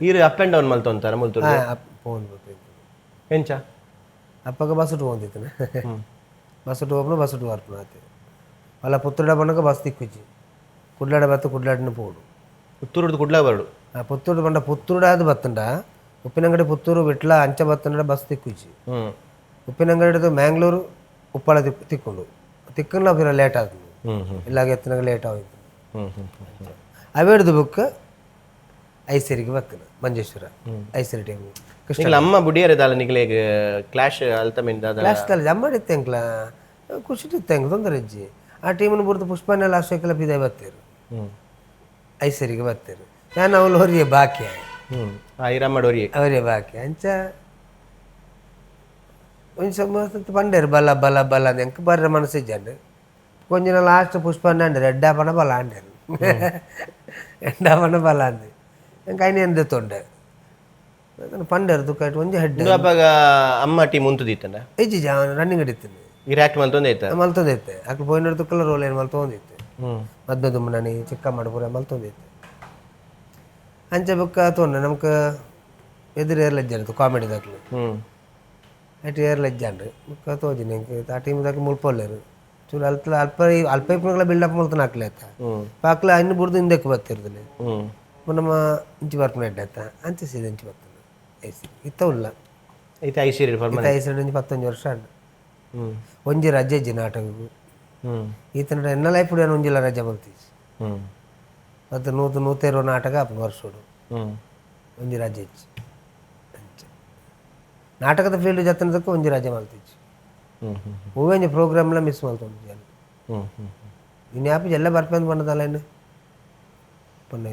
ಈರ್ up and down ಮಲ್ತೊಂತಾರ ಮುಲ್ತುರ್ದು? ಪೋಂದು. ಎಂಚ? ಅಪ್ಪಗ ಬಸ್ಸುಟ್ ಪೋಂದಿತ್ತನೆ. ಬಸ್ಸುಟ್ ಹೋಗ್ನು, ಬಸ್ಸುಟ್ ಬರ್ಪುನ ಆತೆ. ಅಲ್ಲ, ಪುತ್ತೂರುಡ ಬನ್ನಗ ಬಸ್ ತಿಕ್ಕುಜಿ. ಕುಡ್ಲಾಡ ಬತ್ತು ಕುಡ್ಲಾಡಿನ ಪೋಡು. ಪುತ್ತೂರುಡ್ದು ಕುಡ್ಲ ಬರಡು? ಆ, ಪುತ್ತೂರು ಪಂಡ ಪುತ್ತೂರುಡಾದ್ ಬತ್ತುಂಡ, ಉಪ್ಪಿನಂಗಡಿ, ಪುತ್ತೂರು, ವಿಟ್ಲ ಅಂಚ ಬತ್ತುಂಡ ಬಸ್ ತಿಕ್ಕುಜಿ. ಉಪ್ಪಿನಂಗಡಿದು ಮ್ಯಾಂಗ್ಳೂರು, ಉಪ್ಪಳ ತಿಕ್ಕುಂಡು. ತಿಕ್ಕುಂಡ ಪಿರ ಲೇಟ್ ಆತುಂಡು. ಹ್ಮ್ ಹ್ಮ್ ಇಲ್ಲಾಗ ಎತ್ತನಾಗ ಲೇಟ್ ಆಯ್ತು. ಹ್ಮ್ ಹ್ಮ್ ಹ್ಮ್ ಅವೇಡ್ದು ಬುಕ್ ಐಸರಿಗೆ ಬತ್ತನ, ಮಂಜೇಶ್ವರ ಐಸರಿ ಟೈಮ್ ಕೃಷ್ಣ. ನಿಕ್ಲ ಅಮ್ಮ ಬುಡಿಯರೆ ದಾಲ ನಿಕ್ಲೆಗ್ ಕ್ಲಾಶ್ ಅಲ್ತ ಮಿನ್ ದಾದ? ಕ್ಲಾಸ್ ಕಾಲೇಜ್ ಅಮ್ಮ ಇತ್ತೆ ಎಂಕ್ಲ ಖುಷಿ ಇತ್ತೆ, ಎಂಕ್ ತೊಂದರೆ ಇಜ್ಜಿ. ಆ ಟೀಮ್ನ ಬುಡ್ದು ಪುಷ್ಪನೆಲ್ಲ ಲಾಸ್ಟ್ ಕೆಲ ಪಿದಾಯ್ ಬತ್ತೇರು. ಐಸರಿಗೆ ಬತ್ತೇರು. ನಾನು ಅವಳು ಹೊರಿಯೆ ಬಾಕಿ ಆಯೆ. ಆ ಇರಮ್ಮಡೋರಿ. ಅವರೇ ಬಾಕಿ. ಅಂಚ ಒಂಜಿ ಸಮ ಪಂಡೇರು, ಬಲ ಬಲ ಬಲ ಅಂದ್. ಎಂಕ್ ಬರ್ರೆ ಮನಸ್ಸು ಇಜ್ಜಂಡ್. ಒಂಜಿನ ಲಾಸ್ಟ್ ಪುಷ್ಪಣ್ಣ ಅಂಡೇರು, ಎಡ್ಡಾಪಣ ಬಲ ಅಂಡೇರು, ಎಡ್ಡಾಪಣ ಬಲ ಅಂದ್. ಎಂಕ್ ಐನ ಎಂದ ತೊಂಡೆ ಪಂಡೇರು ತುಕ್ಕ ಒಂಜಿ ಹೆಡ್. ಇಂದು ಅಪಗ ಅಮ್ಮ ಟೀಮ್ ಉಂತುದಿತ್ತಂಡ? ಇಜ್ಜಿ, ರನ್ನಿಂಗ್ ಹಿಡಿತೀನಿ. ಇರ್ ಆಕ್ಟ್ ಮಲ್ತೊಂದೇ ಇತ್ತ? ಮಲ್ತೊಂದಿತ್ತೆ. ಅಕ್ಲು ಪೋಯಿನೋಡು ತುಕ್ಕಲ ರೋಲ್ ಏನು ಮಲ್ತೊಂದಿತ್ತೆ. ಮದ್ಮೆ ದುಮ್ಮನಾನಿ, ಚಿಕ್ಕ ಪೂರ ಮಲ್ತೊಂದಿತ್ತೆ. ಅಂಚ ಬೊಕ್ಕ ತೋಂಡ ನಮಕ್ ಎದುರು ಏರ್ಲ ಇಜ್ಜಾಂಡ್ ಕಾಮಿಡಿ ದಾಕ್ಲು. ಅಟ್ ಏರ್ಲ ಇಜ್ಜಾಂಡ್. ಬೊಕ್ಕ ತೋಜಿನ ಎಂಕ್ ಆ ಟೀಮ್ ದಾಕ್ಲು ಮುಲ್ಪ ಉಲ್ಲೆರ್. ಚೂರು ಅಲ್ಪ ಅಲ್ಪ ಅಲ್ಪ ಇಪ್ಪುನಗಲ ಬಿಲ್ಡಪ್ ಮಲ್ತನ ಹಾಕ್ಲೆ ಆತ. ಪಾಕ್ಲ ಅಯಿನ್ ಬುಡ್ದು ಹಿಂದಕ್ಕೆ ಬತ್ತಿರ್ದಿಲ್ಲ. ನಮ್ಮ ಇಂಚಿ ಬರ್ಪುನ ಎಡ್ಡೆ ಆತ. ಅಂಚ ಸೀದ ಇಂಚಿ ಬರ್ತದೆ ಐಸಿ ಇತ್ತ ಉಲ್ಲ. ಇತ್ತೆ ಐಸಿರಿ ಇತ್ತ ಐಸಿ ಒಂಜಿ 10 ವರ್ಷ ಆಂಡ್. ಒಂಜಿ ರಜೆ ಇಜ್ಜಿ ನಾಟಕಗ್. ಈತನ ಎನ್ನ ಲೈಫ್ ಒಂಜಿಲ ರಜೆ ಮಲ್ತಿಜಿ. ಮತ್ತು 100 120 ನಾಟಕ ಆಪುಂಡು ವರ್ಷೊಡು. ಒಂಜಿ ರಜೆ ಇಜ್ಜಿ. ಅಂಚ ನಾಟಕದ ಫೀಲ್ಡ್ ಜತ್ತನದಕ್ಕೆ ಒಂಜಿ ರಜೆ ಮಲ್ತಿಜಿ. ಹ್ಮ್ ಹ್ಮ್ ಒವ್ವೆ ಒಂಜಿ ಪ್ರೋಗ್ರಾಮ್ಲ ಮಿಸ್ ಮಲ್ತೊಂದು. ಹ್ಮ್ ಹ್ಮ್ ಇನ್ನು ಯಾಪು ಎಲ್ಲ ಬರ್ಪೆಂದು ಪಂಡದಲ್ಲ ಇನ್ನು ಪಂಡ.